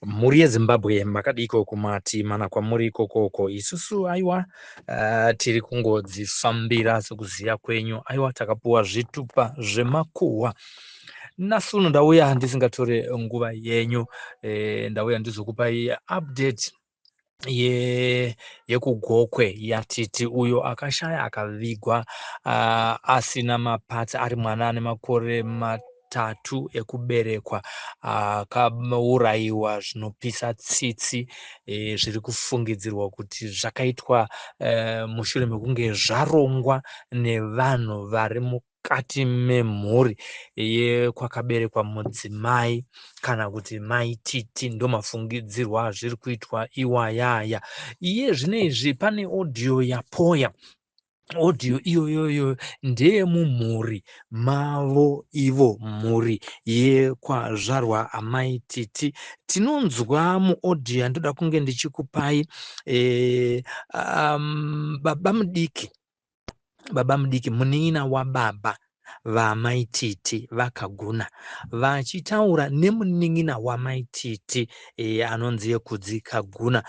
Mhuri yeZimbabwe makadiiko kumati mana kwamuri ikokoko isusu aiwa tiri kungodzifambira sekuziva kwenyu aiwa takapuwa zvitupa zvemakuhwa nhasi uno ndauya ndisingatore nguva yenyu ndauya ndizokupai update yekuGokwe yaTiti uyo akashaya akavigwa asina mapatsi ari mwana ane makore matatu ekuberekwa akaurayiwa zvinopisa tsitsi zviri kufungidzirwa kuti zvakaitwa mushure mekunge zvarongwa nevanhu vari mukati memhuri yekwakaberekwa mudzimai kana kuti mai Titi ndomafungidzirwa azviri kuitwa iwayaya. Iye zvino izvi pane audio yapoya audio iyoyoyo ndeyemumhuri mavo ivo mhuri yekwazvarwa amai Titi. Tinonzwa muaudio yandoda kunge ndichikupai baba mudiki baba mudiki munin'ina wababa vamai Titi vaKaguna vachitaura nemunin'ina wamai Titi anonzi Kudzi Kaguna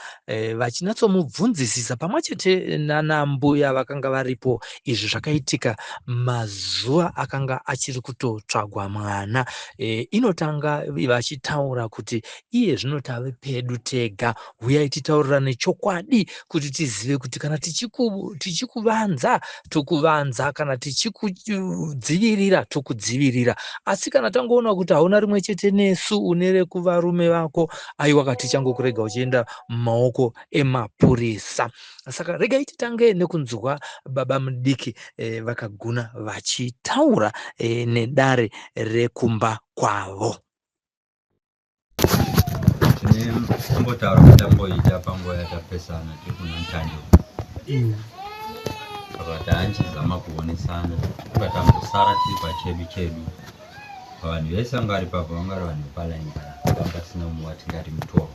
vachinyatsomubvunzisisa pamwe chete nana mbuya vakanga varipo. Izvi zvakaitika mazuva akanga achiri kutotsvagwa mwana. Inotanga vachitaura kuti iye zvino tave pedu tega Huyai titaurirane chokwadi kuti tizive kuti kana tichikuvanza tokuvanza, kana tichikudzivirira tokudzivirira. Asi kana tangoona kuti hauna rimwe chete nesu une rekuvarume vako, aiwa ka tichangokurega uchienda mumaoko emapurisa. Saka regai titange nekunzwa baba mudiki vakaguna vachitaura nedare rekumba kwavo. Tine kumbotaura kwatamboita panguva yatapesana tiri kuna Ntande. Saka taanchizama kuonesana tikatambosara tiri pachedu chedu. Pavanhu vese vanga vari papo vanga vari vanhu vepalaini panapa panga pasina mumwe watingati mutorwa.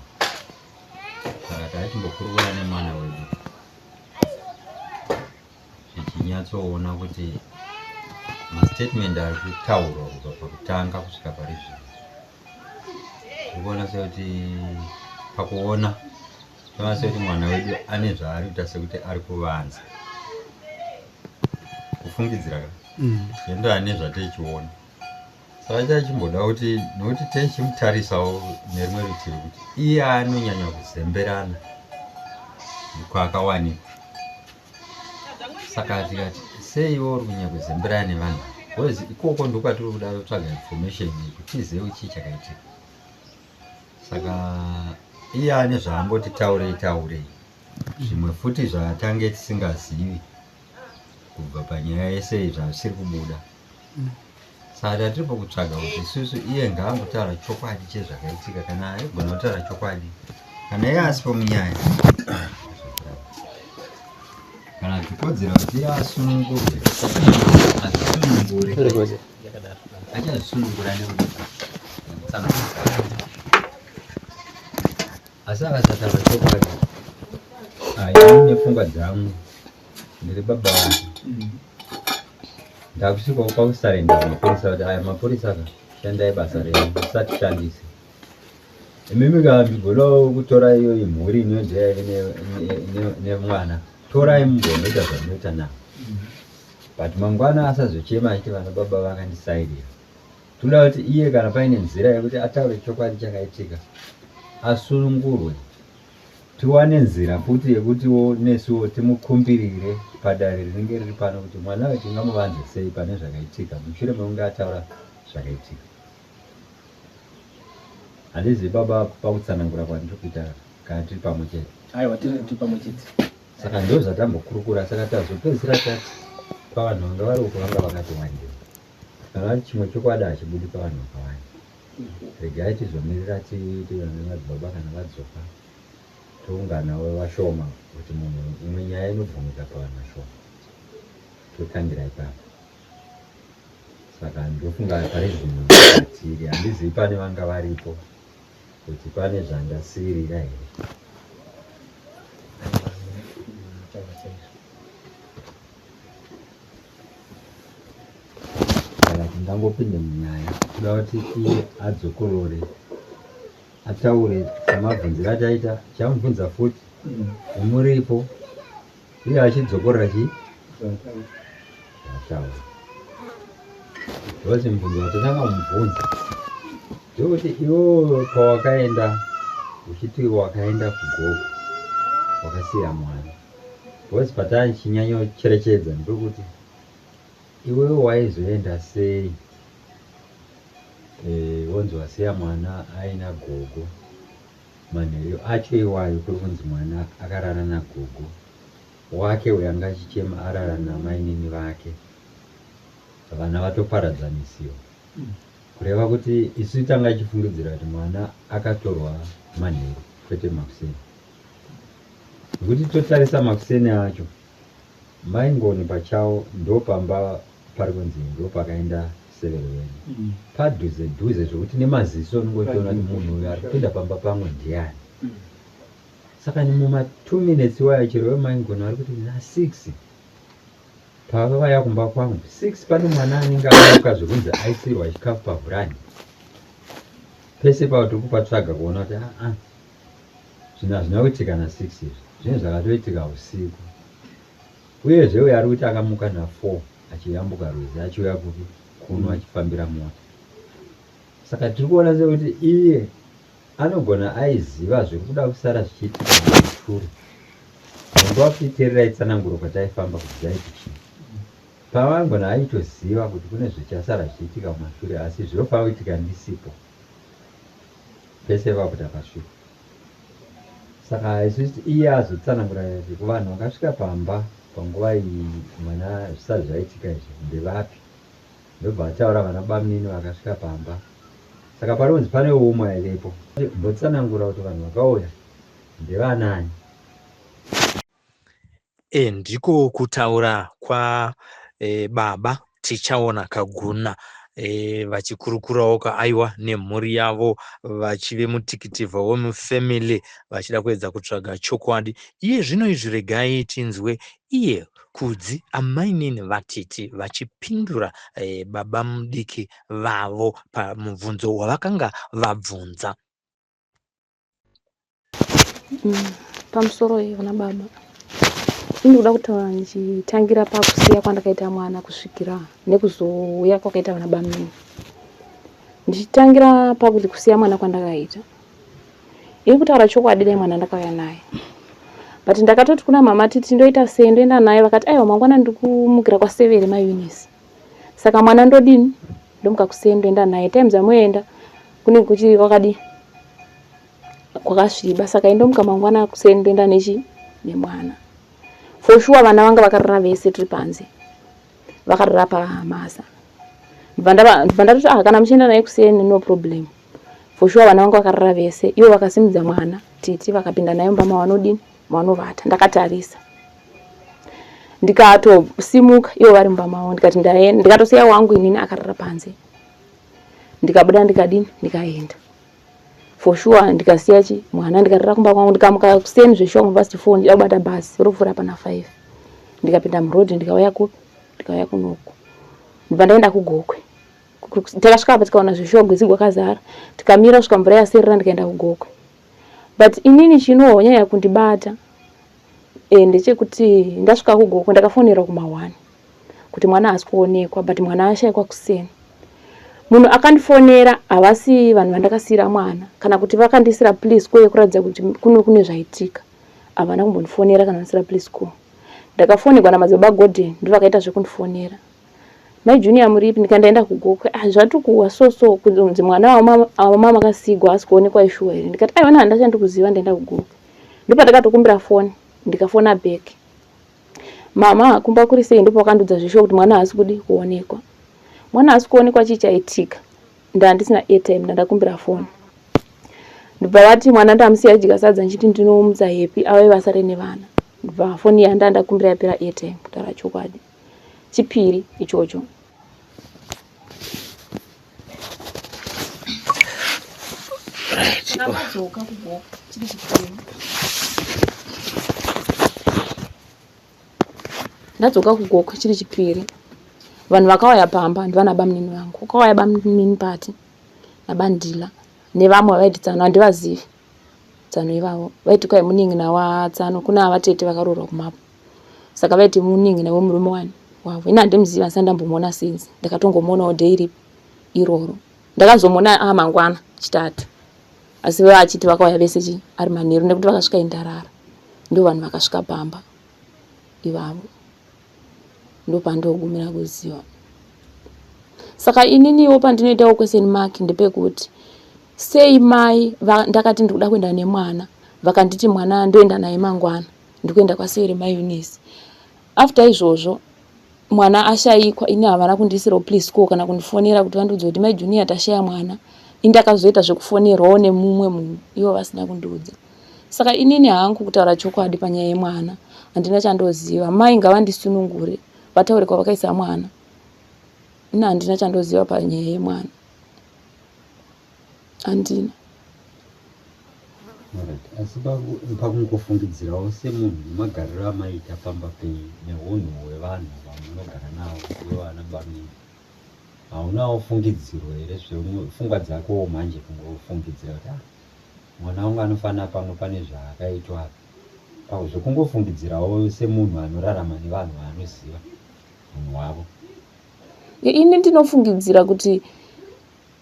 Saka taachimbokurukura nemwana wedu tichinyatsoona kuti mastatement ari kutaurwa kubva pakutanga kusvika pari zvino tikuona sekuti pakuona toona sekuti mwana wedu ane zvaari kuita sekuti ari kuvanza kufungidzira ka zvienderana nezvatichiona Saka chachimboda kuti nokuti tichimutarisawo nerimwe rutivi kuti iye anonyanya kuzemberana kwaakawanikwa. Saka tikati seiwo uri kunyanya kuzemberana nevanhu because ikoko ndokwatiri kuda kutsvaga information kuti tizive kuti chii chakaitika. Saka iye ane zvaamboti taurei taurei zvimwe futi zvatange tisingazivi kubva panyaya yese iyi zvazvisiri kubuda. Saka tatiri pakutsvaga kuti isusu iye ngaambotaura chokwadi chezvakaitika kana aigona kutaura chokwadi kana iye asipo munyaya kana zvikodzera kuti iye asunungurwe azvisunungure achazvisunungura nekuti asi akasataura chokwadi ini nepfungwa dzangu ndiri baba vake ndakusvikawo pakusarenda mapurisa kuti aya mapurisa ka shandai basa renyu musatishandise imimi ka ndigonawo kutora iyo imhuri inonzi yaive nemwana torai mumbonoita zvamunoita navo but mangwana asazochema achiti vana baba vakandisairira toda kuti iye kana paine nzira yekuti ataure chokwadi chakaitika asunungurwe Tiwane nzira futi yekutiwo nesuwo timukumbirire padare rinenge riri pano kuti mwana uyu tingamuvanze sei pane zvakaitika mushure mekunge ataura zvakaitika. Handizivi baba pakutsanangura kwandiri kuita kana tiri pamwe chete. Aiwa tiri tiri pamwe chete. Saka ndo zvatambokurukura saka tazopedzisira tati pavanhu vanga vari uko vanga vakati wandei. Kana chimwe chokwadi hachibudi pavanhu vakawanda. Regai tizomirira tiite vana madzibaba kana vadzoka tounganawo vashoma kuti munhu imwe nyaya inobvumika pavanhu vashoma totangira ipapo. Saka ndofunga pari zvino tiri handizivi pane vanga varipo kuti pane zvandasiirira here. Saka tingangopinde munyaya kuda kuti iye adzokorore Ataure semabvunziro ataita, tichamubvunza futi nemuripo iye achidzokorora chii zvataura. Because mubvunzo watatanga kumubvunza ndekuti iwo pawakaenda uchiti wakaenda kuGokwe wakasiya mwana because patachinyanyocherechedza ndepekuti iwewe waizoenda sei Eh, wonzi wasiya mwana aina gogo manheru acho iwayo kuri kunzi mwana akarara nagogo wake uyo anga achichema arara namainini vake vana vatoparadzanisiwa kureva kuti isu tanga ichifungidzira kuti mwana akatorwa manheru kwete makuseni nekuti totarisa makuseni acho Mai Ngoni pachavo ndopamba pari kunzi ndopakaenda Severe wenyu. Mm. Padhuze dhuze zvekuti nemaziso unongotoona kuti munhu uyu ari kupinda pamba pamwe ndiani. Mm. Saka muma 2 minutes iwayo chero wemai Ngoni vari kuti na 6 pavavaya kumba kwangu 6 pane mwana anenge amuka zvekunzi aisirwa chikafu pavhurani pese pawo tiri kupatsvaga kuona kuti aa ah, ah, Zvinhu hazvina kuitika na 6 izvi. Zvinhu zvakatoitika usiku. Uyezve uyo ari kuti akamuka na 4 achiyambuka rwizi achiuya kupi kuno achifambira mota. Saka tiri kuona sekuti iye anogona aiziva zviri kuda kusara zvichiitika mumashure. Munguva kuchiteererai tsananguro kwataifamba kuti dzaiti chii. Pavangona aitoziva kuti kune zvichasara zvichiitika kumashure asi zvinofanira kuitika ndisipo. Pese ipapo takasvika. Saka isusu iye azotsanangura kuti kuvanhu vakasvika pamba panguva iyi mwana zvisati zvaitika izvi ndevapi. Ndobva ataura vana bamunini vakasvika pamba. Saka pari kunzi pane umwe aivepo. Mbotsanangura kuti vanhu vakauya ndevanani. E, ndiko kutaura kwa e, baba Tichaona Kaguna e, vachikurukurawo ka aiwa nemhuri yavo vachive mutikitivha wemufamily vachida kuedza kutsvaga chokwadi. Iye zvino izvi regai tinzwe iye Kudzi amainini vaTiti vachipindura e, baba mudiki vavo pamubvunzo wavakanga vabvunza. Pamusoro iyi vana baba ini ndikuda kutaura ndichitangira pakusiya kwandakaita mwana kusvikira nekuzouya kwakaita vana bamnini ndichitangira pakuti kusiya mwana kwandakaita ini kutaura chokwadi dai mwana ndakauya naye but ndakatoti kuna mama titi ndoita sei ndoenda naye vakati aiwa mangwana ndikumukira kwasevere maunisi saka mwana ndodini ndomuka kuseni ndoenda naye time dzamoenda kunenge kuchiri kwakadii kwakasviba saka indomuka mangwana kuseni ndoenda nechi nemwana for sure vana vanga vakarara vese tiri panze vakarara pamasa ndibva ndatoti ah kana muchienda naye kuseni no problem for sure vana vanga vakarara vese ivo vakasimudza mwana titi vakapinda naye mumba mavanodini manovata ndakatarisa ndikatosimuka ivo vari mumba mavo ndikati ndaenda ndikatosiya wangu inini akarara panze ndikabuda ndikadini ndikaenda for sure ndikasiya chi mwana ndikarara kumba kwangu ndikamuka kuseni zveshuwa kumba past four ndida kubata bhazi ropfuura pana five ndikapinda muroad ndikauya kupi ndikauya kunoku ndibva ndaenda kugokwe takasvika apa tikaona zveshuwa gwizi gwakazara tikamira kusvika mvura yaserera ndikaenda kugokwe but inini chinonyanya kundibata e, ndechekuti ndasvika kugokwe ndakafonerwa kuma one kuti mwana haasi kuonekwa but mwana ashaikwa kuseni munhu akandifonera havasi vanhu vandakasiira mwana kana kuti vakandisira please ko yekuratidza kuti kuno kune zvaitika havana kumbondifonera kana ndisira please ko ndakafonerwa namadzibaba Gordon ndo vakaita zvekundifonera mai Junior muripi ndikandaenda kugokwe ah zvatikuwa so so kunzi mwana wamama akasigwa asi kuonekwa ishuwa here ndikati aiwa handachandikuziva ndaenda kugokwe ndopandakatokumbira foni ndikafona back mama kumba kuri sei ndipo vakandiudza zveshuwa kuti mwana haasi kudi kuonekwa mwana haasi kuonekwa chii chaitika ndandisina airtime ndandakumbira foni ndibva vati mwana ndamusiya adya sadza ndichiti ndinomutsa happy ave vasare nevana ndibva foni yandandakumbira yapera airtime kutaura chokwadi chipiri ichocho Ndakadzoka kugoka chiri chipiri. Ndadzoka kugoka chiri chipiri. Vanhu vakauya pamba ndivana bamunini vangu. Kwakauya bamunini Pati nabandila. Nevamwe vaiti tsano handivazivi tsano ivavo vaiti kwai munin'ina watsano kuna vatete vakaroorwa kumapo saka vaiti munin'ina wemurume wani wavo ini handimuzivi asi andambomuona since ndakatongomuonawo day ripi iroro ndakazomuona a ah, mangwana chitatu asi vachiti vakauya vese chi ari manheru nekuti vakasvika indarara ndo vanhu vakasvika pamba ivavo ndopandogumira kuziva saka ininiwo pandinoitawo question mark ndepekuti sei mai ndakati ndikuda kuenda nemwana vakanditi mwana ndoenda naye mangwana ndikuenda kwasere mai Eunice after izvozvo mwana ashaikwa ini havana kundiisirawo please call kana kundifonera kuti vandiudze kuti mai junior tashaya mwana ini ndakazoita zvekufonerwawo nemumwe munhu ivo vasina kundiudza saka inini hangu kutaura chokwadi panyaya yemwana handina chandoziva mai ngavandisunungure vataure kwavakaisa mwana ini handina chandoziva panyaya yemwana handina asi pakungofungidzirawo semunhu nemagariro amaita pamba penyu neunhu hwevanhu vamunogara navo ivo vana bamini haunawo fungidziro here zvepfungwa dzakowo manje kungofungidzira kuti ah, mwana wangu anofanira pamwe pane zvaakaitwa apa zvekungofungidzirawo semunhu anorarama nevanhu vaanoziva unhu hwavo ini ndinofungidzira kuti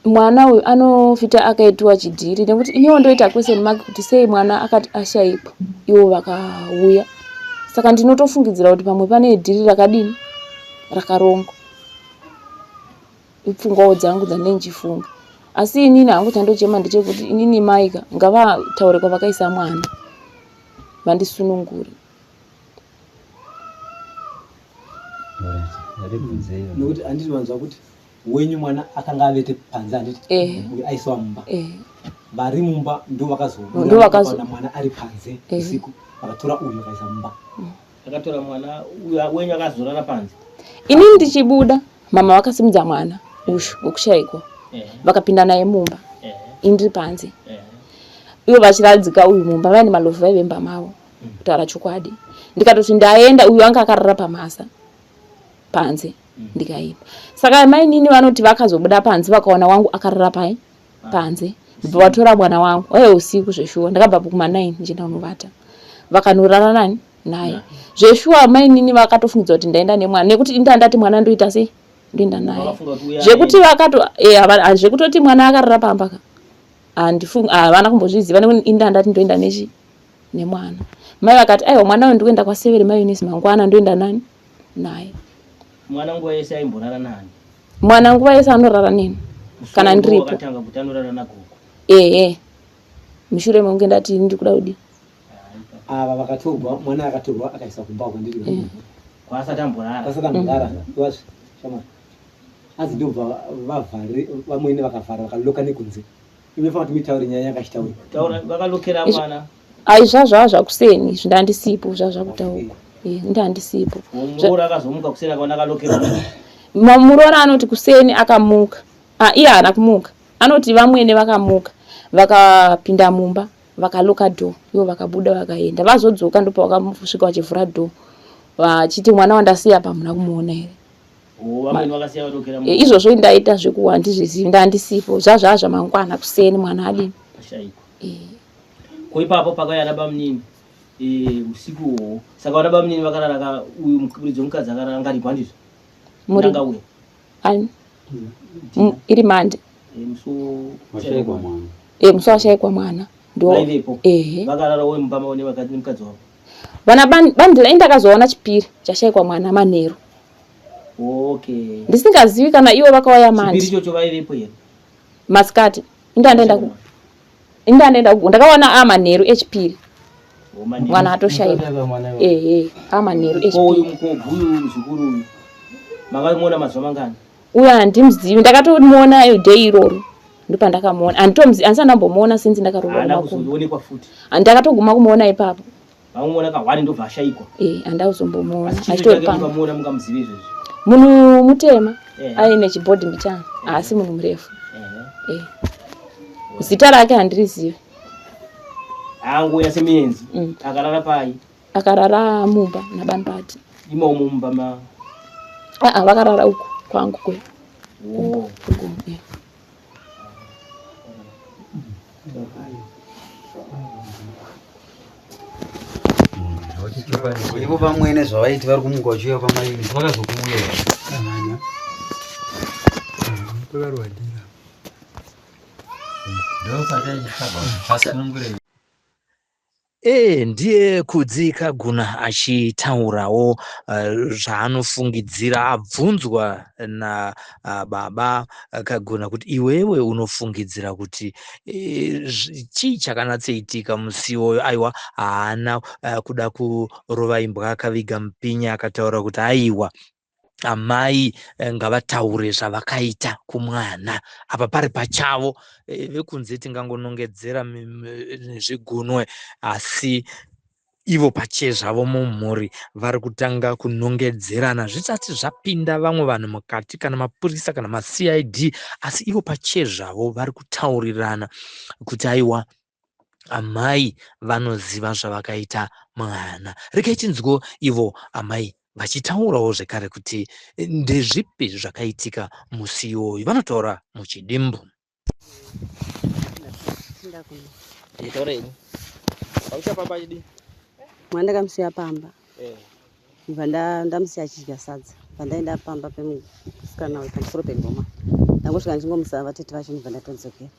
mwana uyu anofita akaitiwa chidhiri nekuti iniwo ndoita question mark kuti sei mwana akati ashaikwa ivo vakauya saka ndinotofungidzira kuti pamwe pane dhiri rakadini rakarongwa ipfungwawo dzangu dzandinenge ndichifunga asi inini hangu chandochema ndechekuti inini maika ngavataure kwavakaisa mwana vandisunungure nekuti handiti manzwa kuti wenyu mwana akanga avete panze handiti uyu aisiwa mumba vari mumba ndo vakazoona mwana ari panze usiku vakatora uyu vakaisa mumba mm. Akatora mwana uyu wenyu akazorara panze. Ini ndichibuda mama vakasimudza mwana ushu wekushaikwa vakapinda naye mumba ini ndiri panze ivo vachiradzika uyu mumba vaine malovhi vaive mumba mavo mm. kutaura chokwadi ndikatoti ndaenda uyu anga akarara pamhasa panze mm. ndikaenda saka mainini vanoti vakazobuda panze vakaona wangu akarara pai panze ndibva vatora mwana wangu oye usiku zveshuwa ndakabva kuma 9 ndichienda kunovata vakanorara nani naye zveshuwa mainini vakatofungidza kuti ndaenda nemwana nekuti inda ndati mwana ndoita sei ndoenda naye zvekuti vakato eh, ah, zvekutoti mwana akarara pamba ka handifungi ah, havana kumbozviziva nekuti inda ndati ndoenda nechi nemwana mai vakati aiwa mwana uyu ndikuenda kwasevere mai Eunice mangwana ndoenda nani naye mwana nguva yese aimborara nani mwana nguva yese anorara neni kana ndiripo akatanga kuti anorara nagogo ehe mushure mekunge ndati ndikuda kudii ava vakatorwa mwana akatorwa akaisa kumba uko ndiri mm. kwaasati amborara kwaasati amborara mm. shamwari hanzi ndobva vavhare vamwene vakavhara vakaloka nekunze inofanira kuti mitaure nyaya yakachitaura taura vakalokera mwana ai zvazvava zvakuseni izvi ndandisipo zvazvakutaurwa eh, ndandisipo muroora akazomuka kuseni akaona akalokera muroora anoti kuseni akamuka ah, iye haana kumuka anoti vamwene vakamuka vakapinda mumba vakaloka door ivo vakabuda vakaenda vazodzoka ndopavakasvika vachivhura door vachiti mwana wandasiya apa hamuna kumuona here Oh, eh, izvozvo ndaita zvekuwa handizvizivi ndandisipo zvazvaa zvamangwana kuseni mwana adini eh. ko ipapo pakauya ana bamunini eh, usiku uhoho saka vana bamunini vakarara ka uyu muridzi wemukadzi akarara ngaripo handizvo muranga uya iri mande musi washaikwa mwana ndo ehe vakarara mumba mavo nemukadzi wavo vana bandila indakazoona chipiri chashaikwa mwana manheru Okay. Ndisingazivi kana ivo vakauya manje. Chipiri ichocho vaivepo here? Masikati. Inda ku. Inda ndaenda ku. Ndakaona a manheru echipiri. Oh, mwana atoshaika. Eh eh, a manheru echipiri. Uyu mukobvu uyu muzukuru uyu. Makamuona mazuva mangani? Uyu handimuzivi. Ndakatomuona day iroro. Ndopandakamuona. Handitomuzivi, handisati ndambomuona since ndakaroorwa Haana kuzoonekwa futi. Ndakatoguma kumuona ipapo. Vamuona ka one ndobva ashaikwa. Eh, andauzombomona. Achitori pano. Mukamuona mungamuzive izvezvi. Munhu mutema eh. aine chibhodhi mbichana eh. haasi munhu murefu. Eh. eh. Zita rake handirizivi. Anguya semuenzi. Mm. Akarara pai? Akarara mumba nabanbati. Imomo mumba ma Ah, ah vakarara uku kwangu kwe. Oh. Uku, yeah. Ivo vamwene zvavaiti vari kumuka vachiuya kwamaini vakazokuuya ndopataichitsvaga. E, ndiye Kudzi Kaguna achitaurawo zvaanofungidzira abvunzwa nababa Kaguna kuti iwewe unofungidzira kuti chii chakanatsoitika musi iwoyo. Aiwa, haana kuda kurova imbwa akaviga mupinya, akataura kuti aiwa amai ngavataure zvavakaita kumwana apa pari pachavo. Vekunze tingangonongedzera nezvigunwe, asi ivo pachezvavo mumhuri vari kutanga kunongedzerana zvisati zvapinda vamwe vanhu mukati, kana mapurisa kana maCID, asi ivo pachezvavo vari kutaurirana kuti aiwa amai vanoziva zvavakaita mwana. Regai tinzwewo ivo amai vachitaurawo zvekare kuti ndezvipi zvakaitika musi iwoyu. Vanotaura muchidimbu. Mwana ndakamusiya pamba ndibva ndamusiya achidya sadza, bva ndaenda pamba pemusikana uyu pamusoro pegoma. Ndangosvika ndichingomusa vatete vacho ndibva ndatodzokera.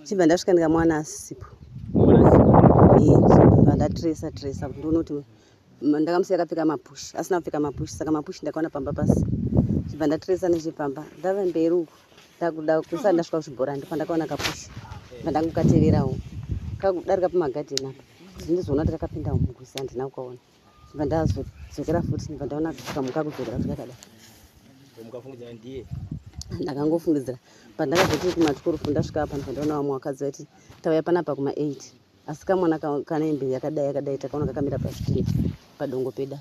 Chibva ndasvika ndikamuwana asipo. Ndibva ndatresa tresa kuti ndione kuti ndakamusiya akapfeka mapushi, asina kupfeka mapushi, saka mapushi ndakaona pamba pasi. Chibva ndatresa nechepamba ndava mberi uku ndakuda kusati ndasvika kuchibhorani ndopandakaona kapushi, ndibva ndangokateverawo kakudarika pamagadheni apa kuti ndizoona kuti kakapinda mugwizi, handina kukaona. Ndibva ndazodzokera futi ndibva ndaona kamuka kudzokera futi kakadai. Ndakangofungidzira pandakazoti kumatyorofu ndasvika apa ndibva ndaona vamwe vakadzi vaiti tauya panapa kuma 8, asi kamwana kana hembe yakadai yakadai takaona kakamira pazvitinha padongo peda.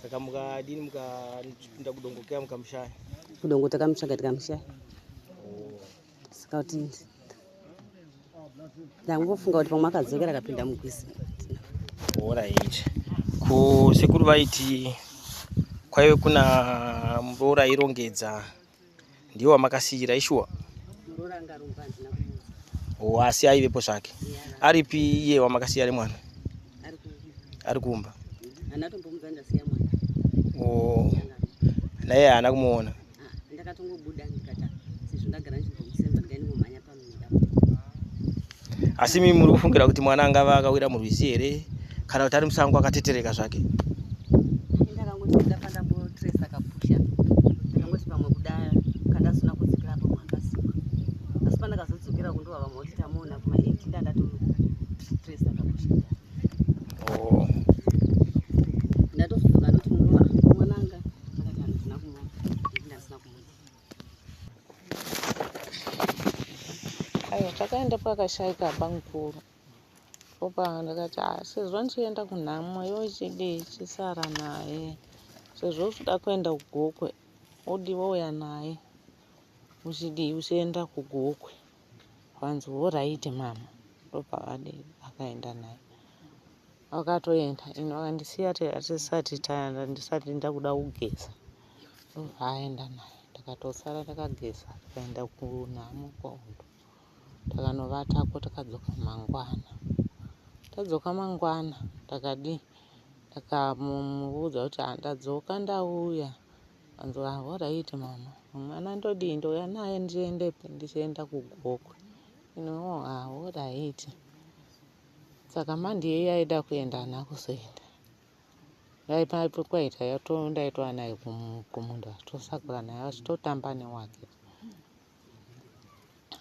Saka mukadini mukapinda kudongo kuya mukamushaya? Kudongo takamutsvaga tikamushaya. Saka kuti ndangofunga kuti pamwe akadzokera akapinda mugwizi. Alright. Ko sekuru vaiti kwaive kuna muroora airongedza, ndiwo wamakasiyira ishuwa? Muroora anga arumba, handina kumuudza. Oh, asi aivepo zvake. Aripi iye wamakasiya nemwana? Ari kumba. Ari kumba. Handina tombomudza ndasiya mwana. Oh. Naye haana kumuona. Ndakatongobuda ndikati sezvo ndagara ndichimbomusemba ndikaindingomhanya pamunda. Asi mimi muri kufungira kuti mwana angava akawira murwizi here kana kuti ari musango akatetereka zvake? Ndakangoti kuda pandambotresa kapusha, ndakangoti pamwe kuda kandazona kudzokera pamwe akasiwa, asi pandakazodzokera kundova vamwe kuti tamuona kuma 8 ndandatotresa kapusha. Oh. Ndatozodzoka ndoti muroora mwana anga akati handina kumuona, ndasina kumuona. Aiwa, takaenda pakashaika bamukuru. Opa ndakati ah, sezvo ndichienda kunhamo iwe chidii chisara naye, sezvo uchida kuenda kuGokwe udi wouya naye uchidii uchienda kuGokwe. Vanzi alright mama. Ndobva vadii akaenda naye, akatoenda ino akandisiya tisati ndisati ndakuda kugeza, ndobva aenda naye. Ndakatosara ndakageza, tikaenda kunhamo kwahondo, takanovatako. Takadzoka mangwana. Tadzoka mangwana ndakadii ndakamuudza kuti handadzoka ndauya. Anzi alright mama, mwana ndodii ndouya naye ndiendepi ndichienda kuGokwe. Ino alright. Saka mandiye yaida kuenda haana kuzoenda. Kwaita ndaitova naye kumunda, tosakura naye achitotamba newake.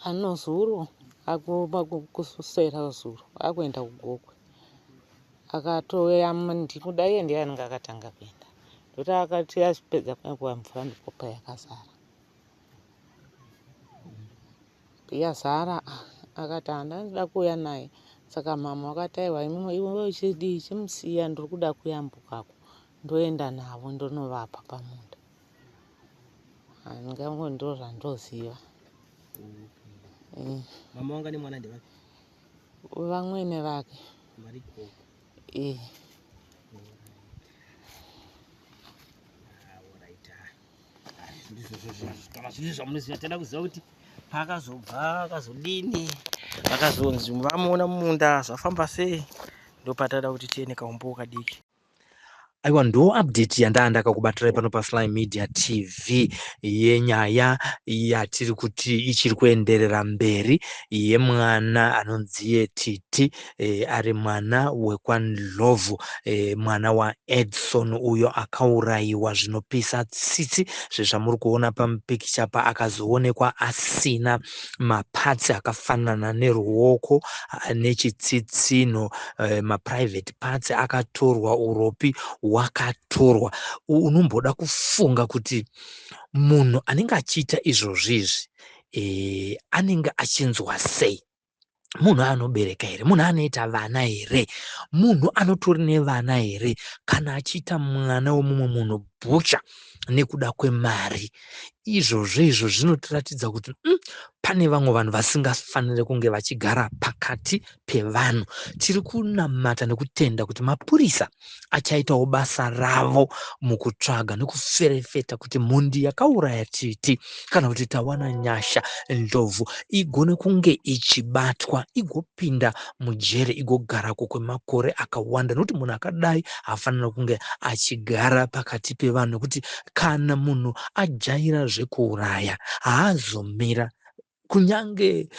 Ano zuro kuswera zuro akuenda kuGokwe, akatouya ndikuda iye ndiye anenge akatanga kuenda, ndokuti akati achipedza kuva mvura ndipo payakazara yazara. Akati handandida kuuya naye. Saka mama wakati aiwa, iwe uchidii chimusiya, ndiri kuda kuyambukako ndoenda navo ndonovapa pamunda. Handingango ndo zvandoziva. Mama wanga nemwana ndevapi? Vamwene vake. Vari Gokwe. Eh. Alright. Kana zviri zvamunoziva, tada kuziva kuti paakazobva akazodini, vakazonzi vamuona mumunda, zvafamba sei, ndopatada kuti tiene kaumbowo kadiki. Aiwa, ndo update yandaa ndakakubatirai pano paSly Media TV yenyaya yatiri kuti ichiri kuenderera mberi yemwana anonziye Titi, ari mwana wekwaNdlovu, mwana waEdson uyo akaurayiwa zvinopisa tsitsi zvezvamuri kuona pamupikicha pa akazoonekwa asina mapatsi akafanana neruoko nechitsitsinho, maprivate parts akatorwa, uropi hwakatorwa. Unomboda kufunga kuti munhu anenge achiita izvozvi izvi anenge achinzwa sei? Munhu anobereka here? Munhu anoita vana here? Munhu anotori nevana here kana achiita mwana wemumwe munhu bhucha nekuda kwemari? Izvozvo izvo zvinotiratidza kuti pane vamwe vanhu vasingafanire kunge vachigara pakati pevanhu. Tiri kunamata nekutenda kuti mapurisa achaitawo basa ravo mukutsvaga nekuferefeta kuti mhondi yakauraya Titi kana kuti Tawana Nyasha Ndlovu igone kunge ichibatwa, igopinda mujere, igogarako kwemakore akawanda, nekuti munhu akadai haafanira kunge achigara pakati pevanhu, nekuti kana munhu ajaira zvekuuraya haazomira. Kunyange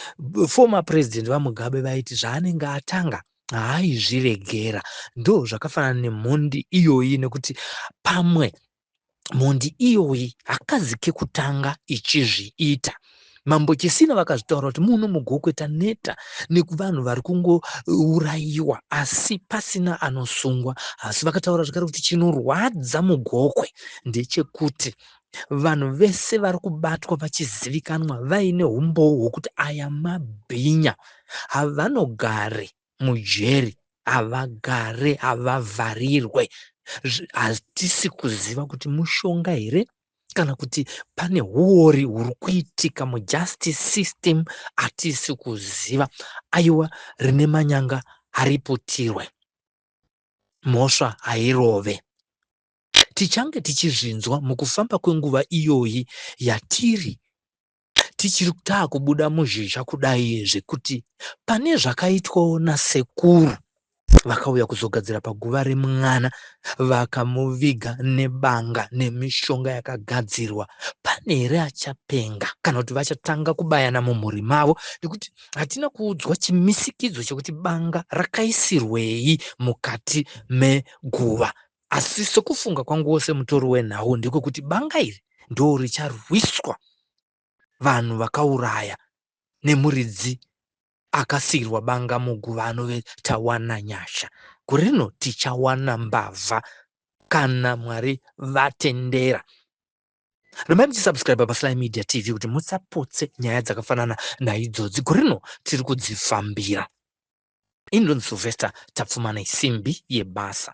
former president VaMugabe vaiti zvaanenge atanga haaizviregera. Ndo zvakafanana nemhondi iyoyi, nekuti pamwe mhondi iyoyi hakazi kekutanga ichizviita. Mambo Chisina vakazvitaura kuti muno muGokwe taneta nekuvanhu vari kungourayiwa asi pasina anosungwa. Asi vakataura zvakare kuti chinorwadza muGokwe ndechekuti vanhu vese vari kubatwa vachizivikanwa vaine umbowo hwekuti aya mabhinya, havanogare mujeri, havagare, havavharirwe. Hatisi kuziva kuti mushonga here kana kuti pane huori huri kuitika mujustice system, hatisi kuziva. Aiwa, rine manyanga hariputirwe, mhosva hairove. Tichange tichizvinzwa mukufamba kwenguva iyoyi yatiri tichiri taakubuda muzhizha kudai, zvekuti pane zvakaitwawo nasekuru vakauya kuzogadzira paguva remwana, vakamuviga nebanga nemishonga yakagadzirwa. Pane here achapenga kana kuti vachatanga kubayana mumhuri mavo, nekuti hatina kuudzwa chimisikidzo chekuti banga rakaisirwei mukati meguva. Asi sekufunga kwanguwo semutori wenhau ndekwekuti banga iri ndo richarwiswa vanhu vakauraya nemuridzi akasiirwa banga muguva anove Tawana Nyasha. Gore rino tichawana mbavha kana Mwari vatendera. Rambai muchisubscribe paSly Media TV kuti musapotse nyaya dzakafanana naidzodzi. Gore rino tiri kudzifambira. Ini ndonzi Sylvester Tapfumanei, simbi yebasa.